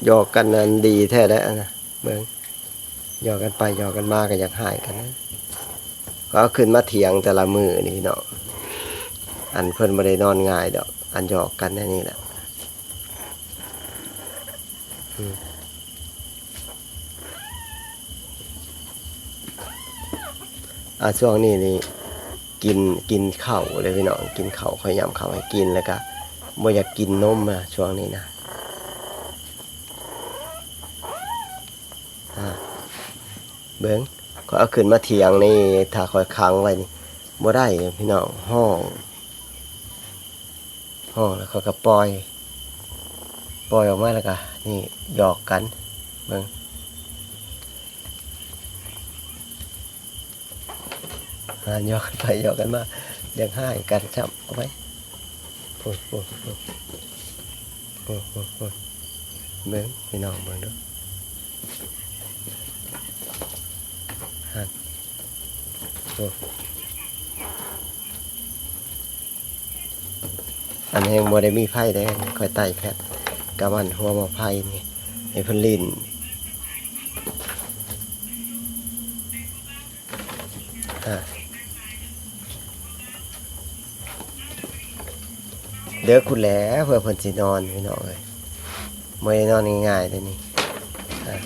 ຫຍອກກັນນັ້ນດີແທ້ແຫຼະນະ ເບິ່ງ ຫຍອກກັນໄປຫຍອກກັນມາກໍຢາກຮ້າຍກັນນະ. ກໍເອົາຂຶ້ນມາຖຽງແຕ່ລະມື້ນີ້ພີ່ນ້ອງ ອັນເພິ່ນບໍ່ໄດ້ນອນງ່າຍດອກ ອັນຫຍອກກັນແນວນີ້ແຫຼະ. ອືມ ອ່າ ຊ່ວງນີ້ນີ້ ກິນ ກິນເຂົ້າເດ້ພີ່ນ້ອງ ກິນເຂົ້າ ຂ້ອຍຫຍ້ຳເຂົ້າໃຫ້ກິນ ແລ້ວກະບໍ່ຢາກກິນນົມນະ ຊ່ວງນີ້ນະ. ອ່າ ເບິ່ງ ຂ້ອຍເອົາຂຶ້ນມາຖຽງນີ້ ຖ້າຂ້ອຍຂັງໄວ້ນີ້ ບໍ່ໄດ້ພີ່ນ້ອງ ຮ້ອງ ຮ້ອງແລ້ວຂ້ອຍກໍປ່ອຍ ປ່ອຍອອກມາແລ້ວກໍນີ້ ຫຍອກກັນ ເບິ່ງ ອ່າ ຫຍອກກັນໄປຫຍອກກັນມາ ຢາກຮ້າຍກັນຊ້ຳ ເອົາໄປ ໂອ້ຍ ໂອ້ຍ ໂອ້ຍ ໂອ້ຍ ໂອ້ຍ ໂອ້ຍ ເບິ່ງ ພີ່ນ້ອງເບິ່ງດູ ຫັ້ນ ໂອ້ຍ. ອັນແຮງບໍ່ໄດ້ມີໄຟເດ້ ຂ້ອຍໄຕ້ແພັດກັບອັນຫົວໝໍ້ໄຟນີ້ ໃຫ້ເພິ່ນຫຼິ້ນ ອ່າ ເດີກພຸ້ນແຫຼະ ເພື່ອເພິ່ນຊິນອນ ພີ່ນ້ອງເອີຍ ບໍ່ໄດ້ນອນງ່າຍໆເດ້ນີ້ ອ່າ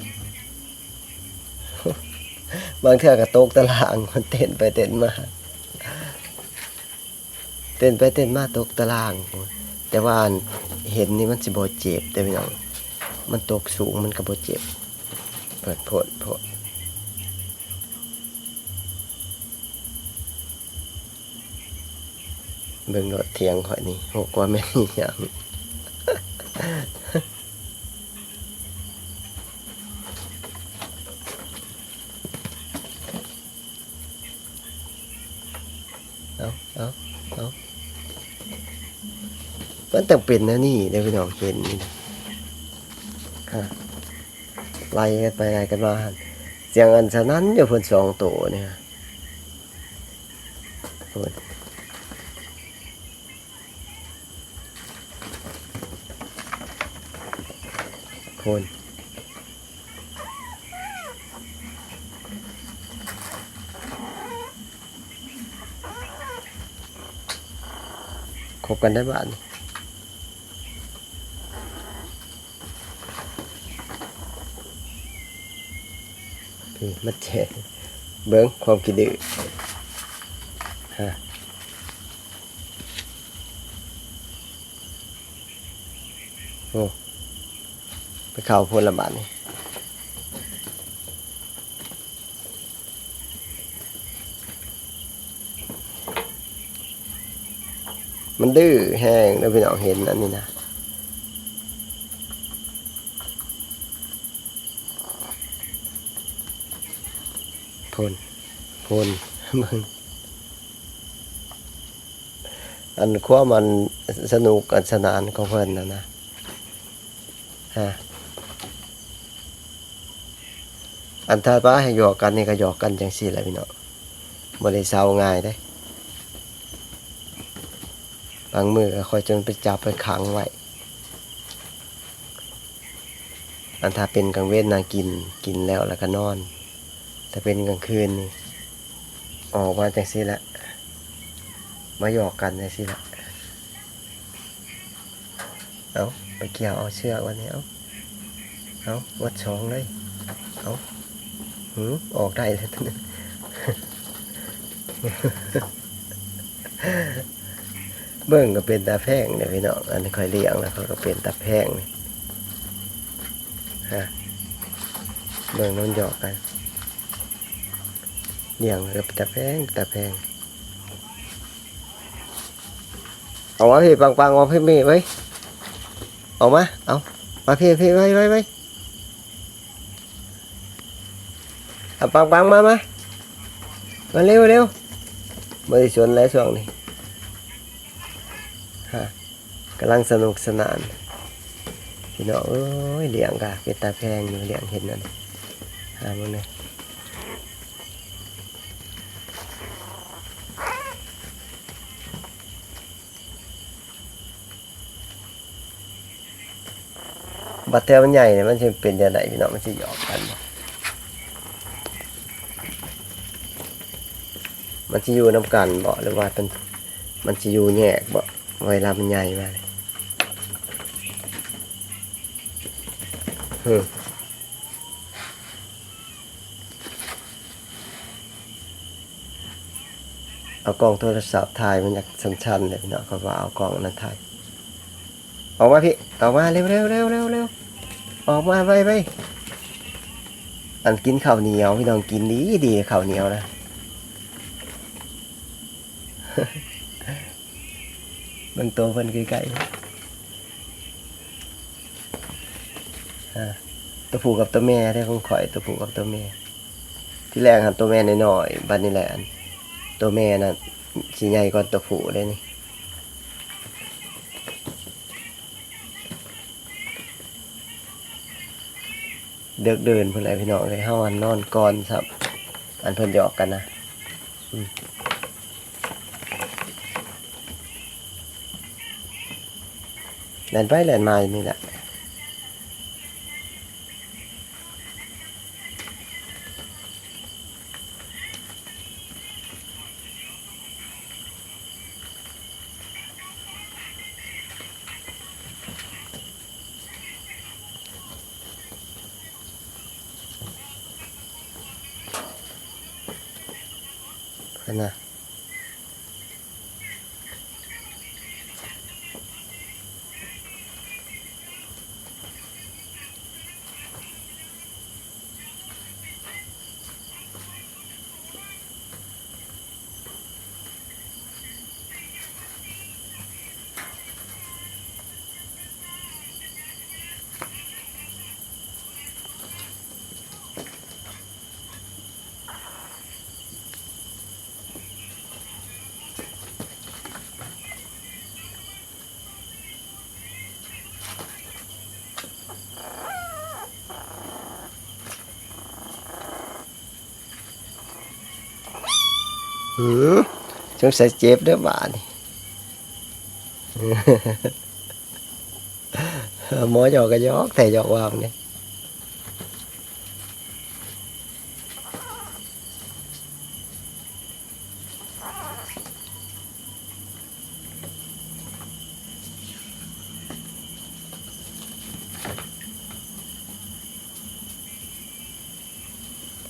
ບາງເທື່ອກໍຕົກຕະລ່າງ ມັນເຕັ້ນໄປເຕັ້ນມາ. ເຕັ້ນໄປເຕັ້ນມາຕົກຕະລ່າງພຸ້ນ ແຕ່ວ່າເຫັນນີ້ມັນຊິບໍ່ເຈັບເດ້ພີ່ນ້ອງ ມັນຕົກສູງມັນກໍບໍ່ເຈັບ ເພິ່ນໂພດໂພດ ເບິ່ງໂລດຖຽງຂ້ອຍນີ້ ໂຫ ກວ່າແມ່ນອີຫຍັງ. ເອົາ ເອົາ ເອົາ ມັນຕ້ອງເປັນແນວນີ້ເດ້ພີ່ນ້ອງ ເຫັນນີ້ນະ ຮະ ໄລ່ກັນໄປໄລ່ກັນມາ ສຽງອັນສະໜັ່ນຢູ່ພຸ້ນສອງໂຕນີ້ ພຸ້ນ. ພຸ້ນ ຄົບກັນໄດ້ບາດນີ້ ນີ້ ມາແຈະ ເບິ່ງຄວາມຂີ້ດື້ ຮະ. ໂອ້ ໄປເຂົ້າພຸ້ນລະບາດນີ້ ມັນດື້ແຮງເດີພີ່ນ້ອງ ເຫັນອັນນີ້ນະ. ພຸ້ນ ພຸ້ນ ເບິ່ງ ອັນຄວາມອັນສະໜຸກອັນສະໜານຂອງເພິ່ນຫັ້ນນະ ຮະ ອັນຖ້າວ່າໃຫ້ຫຍອກກັນນີ້ກໍຫຍອກກັນຈັ່ງຊີ້ແຫຼະພີ່ນ້ອງ ບໍ່ໄດ້ເຊົາງ່າຍເດ້. ບາງມື້ກໍຂ້ອຍຈົນໄປຈັບໄປຂັງໄວ້. ອັນຖ້າເປັນກາງເວັນນະ ກິນ ກິນແລ້ວ ແລ້ວກໍນອນ. ຖ້າເປັນກາງຄືນນີ້ ອອກມາຈັ່ງຊີ້ແຫຼະ ມາຫຍອກກັນຈັ່ງຊີ້ແຫຼະ. ເອົາ ໄປກ່ຽວເອົາເຊືອກບາດນີ້ ເອົາ ເອົາ ໝົດສອງເລີຍ ເອົາ ຫື ອອກໄດ້ແລ້ວໂຕໜຶ່ງ. ເບິ່ງກໍເປັນຕາແພງເດ້ພີ່ນ້ອງ ອັນຂ້ອຍລ້ຽງແລ້ວເຂົາກໍເປັນຕາແພງນີ້ ຮະ ເບິ່ງມັນຫຍອກກັນ ລ້ຽງແລ້ວກໍເປັນຕາແພງ ຕາແພງ. ເອົາມາພີ້ ປັງໆ ເອົາພີ້ເມ ເອີຍ ເອົາມາ ເອົາ ມາພີ້ ພີ້ ໄວໆ ເອົາ ປັງໆ ມາ ມາ ມາເລັວໆ ບໍ່ໄດ້ສົນແລ້ວຊ່ວງນີ້ ຮະ ກຳລັງສະໜຸກສະໜານ ພີ່ນ້ອງເອີຍ. ລ້ຽງກະເປັນຕາແພງຢູ່ ລ້ຽງເຫັນອັນນີ້ ຫາເບິ່ງແດ່. ບັດເທື່ອມັນໃຫຍ່ນີ້ ມັນຊິເປັນຈັ່ງໃດພີ່ນ້ອງ? ມັນຊິຫຍອກກັນບໍ່? ມັນຊິຢູ່ນຳກັນບໍ່? ຫຼືວ່າມັນ ມັນຊິຢູ່ແຍກບໍ່? ເວລາມັນໃຫຍ່ມານີ້ ຫື. ເອົາກ້ອງໂທລະສັບຖ່າຍ ມັນຢາກຊັນໆເດ້ພີ່ນ້ອງ. ຂ້ອຍວ່າເອົາກ້ອງອັນນັ້ນຖ່າຍ. ອອກມາພີ່ ອອກມາ ເລັວໆໆໆ ອອກມາໄວໆ. ອັນ ກິນເຂົ້າໜຽວພີ່ນ້ອງ ກິນດີໆ ເຂົ້າໜຽວນະ. ເບິ່ງໂຕເພິ່ນໃກ້ໆ ອາ ໂຕຜູ້ກັບໂຕແມ່ເດ້ຂອງຂ້ອຍ ໂຕຜູ້ກັບໂຕແມ່. ທີແລກຫັ້ນໂຕແມ່ນ້ອຍໆ ບັດນີ້ແຫຼະ ອັນ ໂຕແມ່ນັ້ນຊິໃຫຍ່ກວ່າໂຕຜູ້ເດ້ນີ້. ເດິກເດີນພຸ້ນແຫຼະພີ່ນ້ອງເອີຍ ເຮົາຫັ້ນນອນກ່ອນຊ້ຳ ອັນເພິ່ນຫຍອກກັນນະ ອືມ ແລ່ນໄປແລ່ນມາຢູ່ນີ້ແຫຼະ. ເພິ່ນນະ ຫື ສົງໄສເຈັບເດີບາດນີ້ ໝໍຫຍອກກໍຫຍອກແທ້ ຫຍອກວ່ານີ້.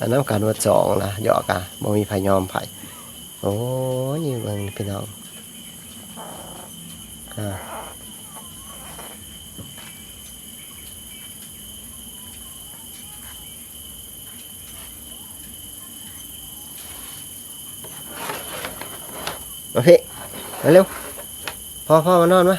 ອັນນຳກັນໝົດສອງລະ ຫຍອກກະບໍ່ມີໃຜຍອມໃຜ. ໂອ້ຍ ເບິ່ງພີ່ນ້ອງ ອາ. ມາພີ່ ມາເລັວ ພໍ່ ພໍ່ມານອນມາ.